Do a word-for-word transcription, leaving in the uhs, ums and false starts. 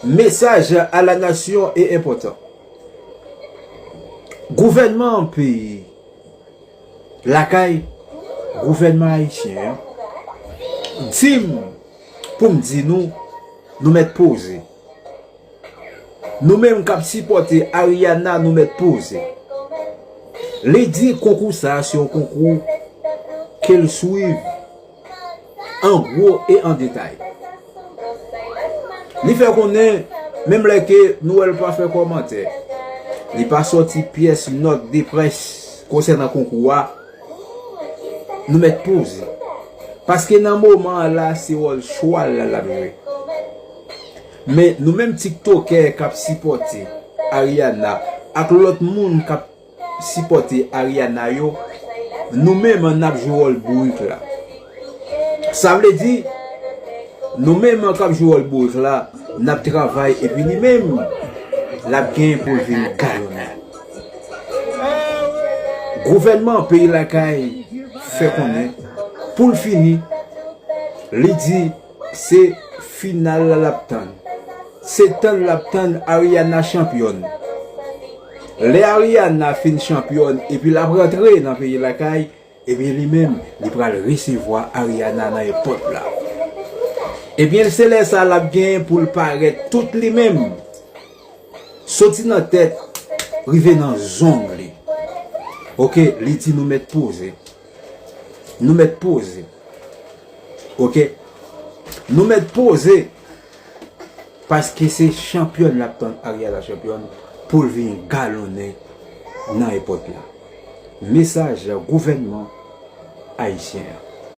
Mesaj a la nasyon e enpòtan. Gouvènman peyi lakay, gouvènman ayisyen an, di m pou m di nou, nou mèt poze. Nou menm k ap sipòte Ariana, nou mèt poze. Li di konkou sa a se yon konkou ke l swiv an gwo e an detay. Li fè konnen, menm lè ke nou wè l pa fè kòmantè, li pa sòti pyès nòt de près konsènan konkou a, nou mèt poze. Paske nan moman an la, se wòl chwal la l ap jwe. Men nou menm tiktokè k ap sipòte Ariana ak lòt moun k ap sipòte Ariana yo, nou menm n ap jwe wòl bourik la. Sa vle di, nou menm k ap jwe wòl bourik la, n ap travay epi li menm, l ap gen pou l vin galonnen. Gouvènman peyi lakay fè konnen, pou l fini, li di se final la l ap tann. Se tann l ap tann Ariana chanpyòn. Lè Ariana fin chanpyòn epi l ap rantre nan peyi lakay, ebyen li menm, li pral resevwa Ariana nan èpòt la. Ebyen se lè sa l ap gen pou l parèt tout li menm. Soti nan tèt, rive nan zong li. Oke, li di nou mèt poze. Nou mèt poze. Oke? Nou mèt poze. Paske se chanpyòn l ap tann, Ariana chanpyòn, pou l vin galonnen nan èpòt la. Mesaj gouvènman ayisyen an.